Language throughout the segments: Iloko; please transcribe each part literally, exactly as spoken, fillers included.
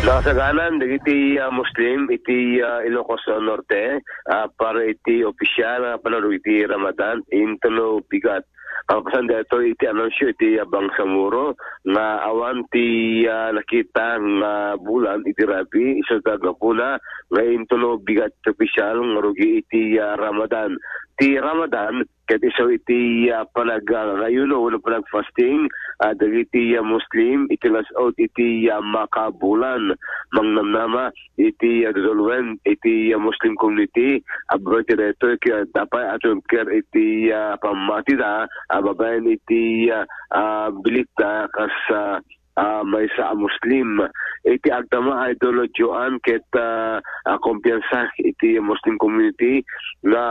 Nakasaganan dagiti, ah, Muslim iti, ah, Ilocos Norte, ah, para iti opisyal nga panangrugi iti Ramadan, intono bigat. Kalpasan daytoy iti anunsio iti, ah, Bangsamoro nga awan ti, ah, nakita nga bulan iti rabii, isu ta gapuna nga intono bigat ti opisyal nga rugi iti, ah, Ramadan. Ti Ramadan, ket isu iti, ah, panag-, ah, ayuno wenno panag-fasting, ah, dagiti, ah, Muslim iti lasaut iti, ah, Makkah bulan. Mangnamnama iti, ah, duduluen iti, ah, Muslim community, ah, babaen iti daytoy ket apay a tumker iti, ah, pammatida, ah, babaen iti, ah, ah, bilikda kas, ah, ah, maysa a Muslim. Iti agdama, Idol Joan, ket, ah, ah, kumpiyansa iti Muslim community nga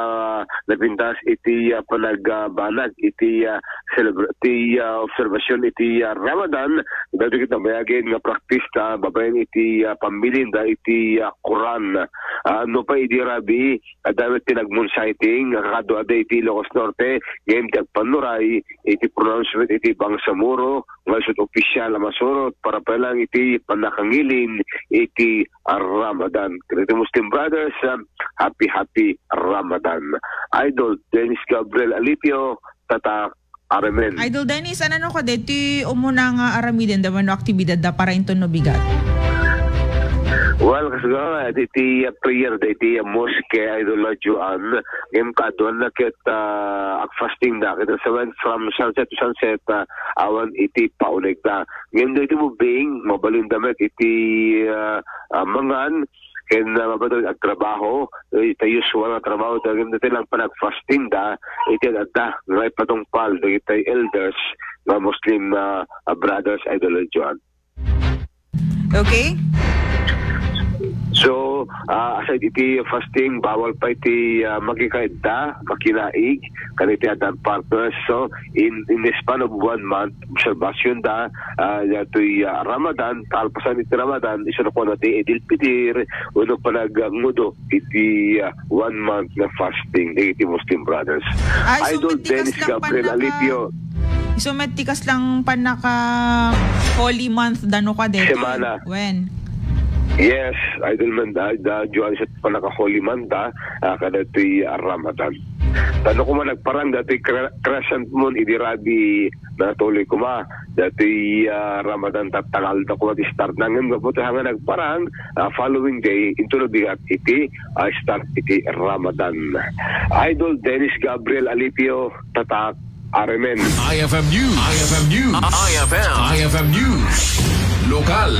napintas iti, ah, panagbanag iti, ah, celebra-, iti, ah, obserbasion iti, ah, Ramadan, dagiti nabayagen nga praktista babaen iti, ah, pammilinda iti, ah, Quran. Ah, nupay idi rabii, adda met ti nag-moon sighting, nga kakaduada iti Ilocos Norte, ngem ti agpannuray iti pronouncement iti Bangsamoro, nga isut opisyal a masurot para pa lang iti pannakangilin iti Ramadan. Ken iti Muslim Brothers, ah, happy, happy Ramadan. Idol Dennis Gabriel Alipio, Tatak R M N. Idol Dennis, ano no kadi ti umuna nga aramiden da wenno aktibidad da para inton no bigat? Well, kasagaran, iti, iti, uh, prayer da iti, uh, mosque, Idol Joan, ngem kaaduan na ket, uh, agfasting da. Ket sa when from sunset to sunset, uh, awan iti pauneg da. Ngem dagiti ubbing, mabalin da met iti, uh, uh, mangan, ken, uh, mabalin agtrabaho, eh, ita usual nga trabaho, dagiti lang panagfasting da, iti adda, nga ipatungpal, dagiti elders, nga Muslim, uh, uh, brothers, Idol Joan. Okay. So, ah, aside iti fasting, bawal pa iti, ah, makikaidda, makinaig, ken iti addan partners. So, in, in the span of one month, observasyon da, ah, daytoy, ah, Ramadan, kalpasan iti Ramadan, isu na kuno ti Idil Pitir, wenno panagngudo iti, ah, one month nga fasting, dagiti Muslim brothers. Ay, so Idol met ti Dennis kaslang Gabriel pannaka-, Alipio. So, met ti kaslang pannaka Holy Month da no kadi? Semana. When? Yes, Idol man da, da, Joan, sa pannaka Holy Month da, ah, kadatoy, ah, Ramadan. Tano koma nagparang datoy cre-, crescent moon, idi rabii natuloy koma, datoy, ah, Ramadan, tatangal da koma ti start na. Ngem gapu ta nga nagparang, ah, following day, intono bigat iti, ah, start iti Ramadan. Idol Dennis Gabriel Alipio, Tatak, R M N. I F M News. I F M News. I F M. I F M News. Lokal.